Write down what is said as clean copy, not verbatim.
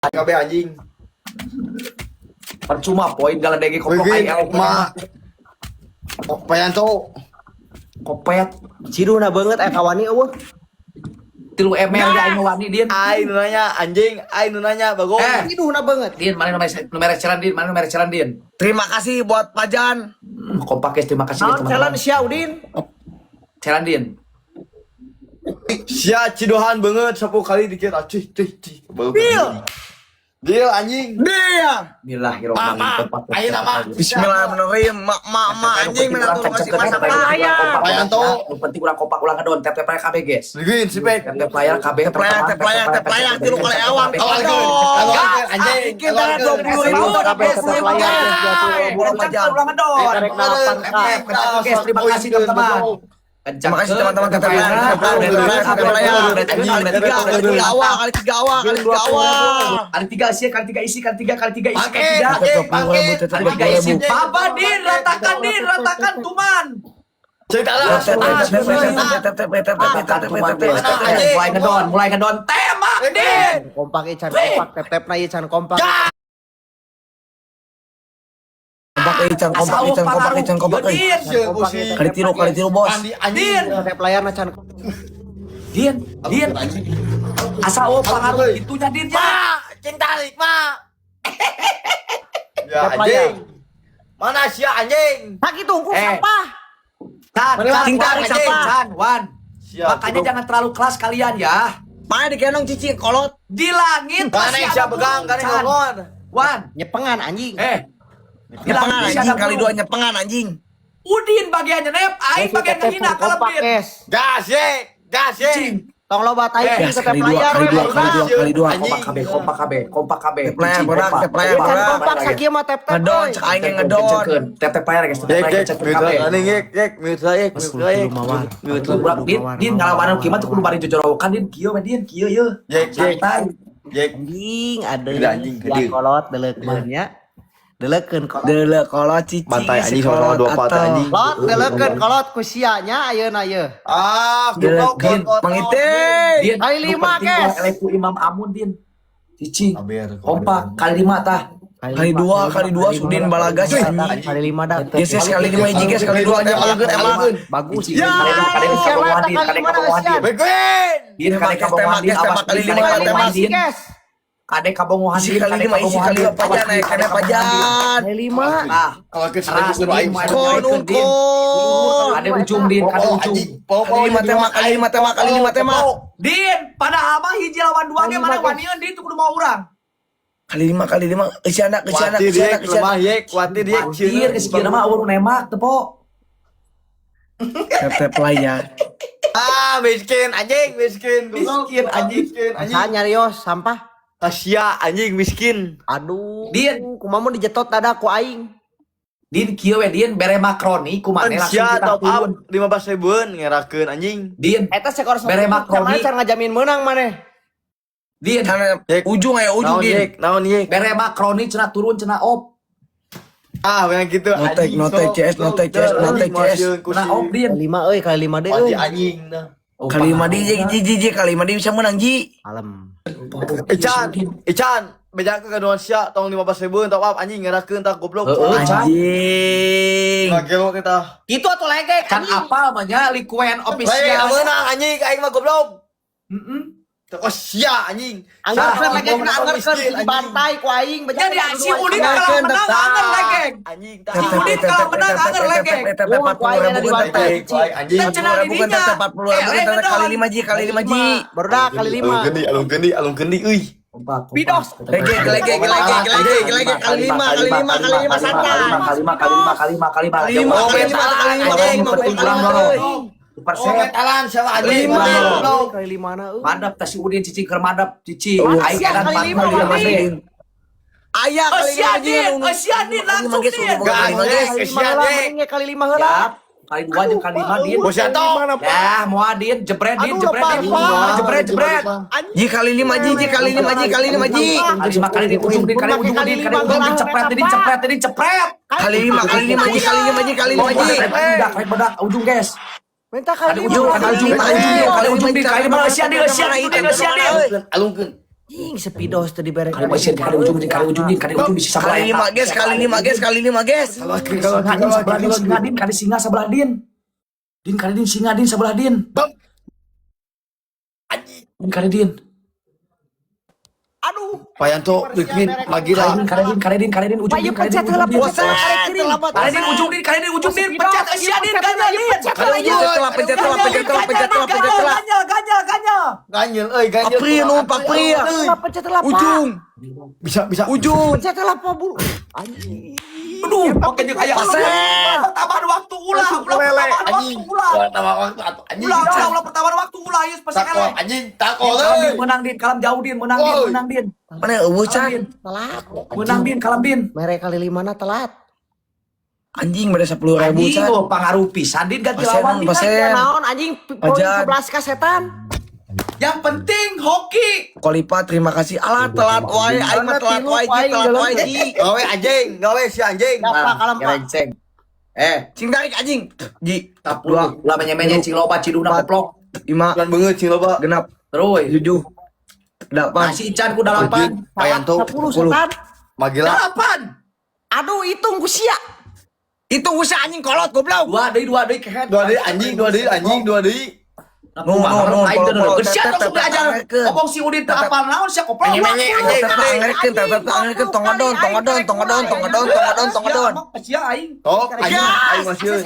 Kabeh anjing. Percuma poin galedeg goblok Wih, aing eleh. Ma. Oh, Payanto. Kopet. Ciduhna beungeut aya kawani eueuh. 3 ml ya aing wani, Din. Aing nu nanya anjing, aing nu nanya bagong. Eh. Ciduhna beungeut. Din, mana nu mere challenge, Din? Mana nu mere challenge, Din? Terima kasih buat Pajan. Kompak guys, terima kasih guys, Naon teman-teman. challenge sia, Udin? Challenge, Din. Sia ciduhan banget 10 kali dikit acih cih cih. Deal. Deal anjing. Dia. Bismillahirrahmanirrahim. Apa? Ayo nama. Bismillahirrahmanirrahim. Mak mak mak anjing mana tuh kasih masak Payanto. Nu penting urang kompak, ulang ngedon tap tap layar KB guys. Ligin si Pek. Tap tap layar KB. Tap layar, tap layar, tap layar, tilu kali awang. Keluarkan anjing. Bikin tangan 20.000, 20.000, guys. Ulang ngedon. Tarik 8K. Guys, terima kasih teman-teman. Terima kasih teman-teman, tap layar, tap layar, tap layar, tap layar. Kali tiga, kali tiga awal, kali tiga awal, kali tiga awal. Kali tiga isi, kali tiga isi, kali tiga, kali tiga isi, kali Pakai, tiga. pakai, pakai. Kali tiga isi. Baba Din, ratakan Din, ratakan tuman. Cerita lah. Ratakan tuman guys. Mulai ngedon, mulai ngedon. Tembak Din. Kompak ieu can kompak, tep-tepna ieu can kompak. Kompak euy, can kompak euy, can kompak euy, can kompak euy. Din, Kali tilu bos. Andi anjing. Tep layarna can. Din, Din. Asa oh pangaruh itunya Din ya. Cinta Mak. Ya anjing. Mana sia anjing? Tak itu hukum Eh. sampah. Tan, Tan, Cing Wan, tarik sampah. Tan, Wan. Sia, Makanya goblok. jangan terlalu keras kalian ya. Mana dikenong cicing kolot. Di langit Mana masih yang ada sia pegang, burung, kan yang Chan. ngomong. Wan, Nyepengan anjing. eh. Di langit Nyepengan masih anjing ada kali burung. dua nyepengan anjing. Udin bagiannya nep, aing bagian ngehina kalau kompak, Din. guys. Gas ye, gas ye. Cing. Tong loba tai Eh, ke Gas tep kali dua, layar kali we, dua, kali dua, kali dua. Anjing. Kompak KB, kompak KB, kompak KB. Tep layar, Cing, borak, kompak. tep layar, Can borak. kompak sakieu mah tep-tep. Ngedon, euy. cek aing yang ngedon. Tep tep layar guys, tep Yek layar yek, cek mute KB. anjing yek yek, mute lah yek, mute lah yek. Mute lah. Burak Din, Din ngalawanan kieu mah tuh kudu bari jojorowokan Din, kieu mah Din, kieu ye. Yek yek. Santai. Yek. Anjing ada Gede anjing, gede. ya kolot deleukeun nya. Deleukeun kolot. Dele kolot cicing. Bantai anjing sama-sama dua patah anjing. Lot deleukeun kolot ku sia nya ayeuna ye. Ah, Dele goblok, Din. goblok. Mangiting. Din, Kali nu lima, penting guys. ulah eleh ku Imam Amun Din. Cicing. Aber, Kompak kali lima tah. Kali dua Sudin balagas anjing. Kali lima dah. Yes, yes, kali lima hiji guys, kali dua emang emang. Bagus. Ya, kade kabogohan Din, kade kabogohan Din. Beguin. Din kade Tembak, kabogohan Din, tembak, awas tembak, kali Din, lima, kade tembak. kabogohan Din. Guys. Kade kabogohan Isi Din, kali kade lima, isi kabogohan kali Din. lima pajan, Awas, Din, naik kade kene kabogohan Din. pajan. Kali lima. Ah, Kalau ke keras Din, mau Kon naikkeun, Din. unggul. Kade ujung Din, kade ujung. Kali lima tembak, kali lima tembak, kali lima tembak. Din, padahal mah hiji lawan dua ge mana wanian Din, tuh kudu mau urang. Kali lima, kali lima. Isi anak, isi anak, Kuatir isi yek, anak, isi lemah anak. yek, kuatir yek. Anjir, geus kieu mah eueuh nu nembak teu po. Tap tap layar. Ah, miskin anjing, miskin. Goblok. Miskin, anjing. Miskin anjing. Saha nyarios sampah. Asia anjing miskin. Aduh. Din. Kumaha mun dijetot dada ku aing. Din kieu we Din bere makroni ku maneh langsung Asia kita top up turun. 15 ribuan ngerakeun anjing. Din, Eta sekor Bere makroni. Mana cara ngajamin menang maneh? Din, Karena Yek. ujung ayo ujung Naon Din. yek, naon yek. bere makroni cenah turun cenah op. Ah, yang gitu No take, anjing. no take, CS, no take, CS, no take, CS. Cenah op Din. Kali lima euy, kali lima deui Pasti euy. anjing nah. Oh, Kali lima di, ji, ji, ji, kali lima di bisa menang ji. Kalem. Ican, Ican, bejakeun ka duan sia tong 15 ribuan top up anjing ngerakeun tah goblok. Heeh. Can. Anjing. Ngagelo kita. Itu atuh legek. Kan apal mah nya Likuen Lain official. menang anjing aing mah goblok. Heeh. Toko sia anjing. Anggerkeun Sah, legek na anggerkeun miskin, anjing. dibantai ku aing. Nya di si Udin kalau menang anger legek. Anjing tah. Si Udin kalau menang anger legek. 40 ribu Anjing, anjing. Teh cenah ribu di dinya. 40 ribu kali lima ji, kali lima ji. Barudak kali lima. Alung gendi, alung gendi, alung gendi euy. Kompak, kompak. Pidos. Lege, lege, lege, lege, lege, kali lima, kali lima, kali lima santai. Kali lima, kali lima, kali lima, kali lima, Kali lima, Jauh. kali lima, kali lima, Anjing, kali lima, penting kali urang lima, dorong. euy. Persep. Oh, metalan siapa anjing? Lima. Goblok. Kali lima na euy. Madap teh si Udin cicing keur madap cicing. Oh, Aing sia, edan kali lima, 45 Udin. deui. Ayah Oh, kali sia, lima ji. Din. Oh, sia, Din, langsung, Din. Gas, Kali yes, lima sia, heula, Dek. mending ge kali lima heula. Siap. Kali dua jeung kali lima Din. Bos Yanto. Ya, moal Din, jebret Din, Aduh, jebret Din. lepas, Pak. Jebret, jebret. Ji kali lima ji, ji kali lima ji, kali lima ji. Kali lima kali di ujung Din, kali ujung Din, kali ujung Din, cepret Din, cepret Din, cepret. Kali lima, kali lima ji, kali lima ji, kali lima ji. Bedak, bedak, ujung guys. Minta kali Kali lima. ujung, kali ujung, kali ujung, kali ujung Din, kali lima, sia Din, sia Din, Din, sia Din. Alungkeun. Anjing sepidos teu dibere. Kali masih kali ujung din, kali ujung din, kali ujung bisa sebelah. Kali lima guys, kali lima guys, kali lima guys. Singa din sebelah din, singa din, kali singa sebelah din. Din kali din singa din sebelah din. Bang. Din kali din. Aduh. Pak Yanto, bikin lagi lah. Kali din, kali din, kali din, kali din ujung Pak, din, ieu kali din pencet ujung heula, din. pencet heula, kali din. Kali din ujung din, kali din ujung din, pencet sia din, ganjal din. Pencet heula, ieu. Pencet lah, pencet lah, pencet lah, pencet lah, pencet lah. Ganjal, ganjal, ganjal. Ganjel, euy, ganjel. April, numpak April. Heula, pencet heula, Pak. Ujung, Bisa, bisa. ujung. Pencet heula, Pak, buru. Anjing. Aduh, pakai jeung aya. Pasen. Pertambahan waktu ulah, ulah Lele, pertambahan waktu anjing. ulah. Ulah tambah waktu atuh anjing. Ulah, ulah, ulah pertambahan waktu ulah ieu pasti Takol eleh. anjing, takol Kalam din euy. menang din, kalam jauh din, menang din, Woi. menang din. Mana eueuh Kalam can? din. Telat. Menang din, kalam din. Mere kali lima na telat. Anjing beda 10.000 Anjing, can. oh, pangaruh pisan din ganti Pasen, lawan din. pasen. Ya naon anjing poin Ajan. 11 ka setan. Yang penting hoki. Kolipa terima kasih. Alah telat wae, aing mah telat wae, Ji, telat wae, Ji. Gawe anjing, gawe si anjing. Apa kalam Pak? Gerengseng. Eh, Cing tarik anjing. Ji, dua, ulah menye-menye cing loba ciduna koplok. lima, Bulan beungeut cing loba. genap, Terus. tujuh, delapan, Nah, si Ican ku dalapan. Pak Yanto, 10 setan. Magila. Dalapan. Aduh, hitung ku sia. Itu usah anjing kolot goblok. Dua deui kehed. Dua deui anjing, dua deui anjing, dua deui. No, no, no, Aing teu polo, polo, Geus sia tetep, langsung tetep, diajar. angerkeun. Ngomong si Udin teu apal naon sia koplok. Menye-menye, anjing. Tetep angerkeun, tetep angerkeun, tongodon, tongodon, tongodon, tongodon, tongodon, tongodon. Sia aing. Tok anjing, aing masih.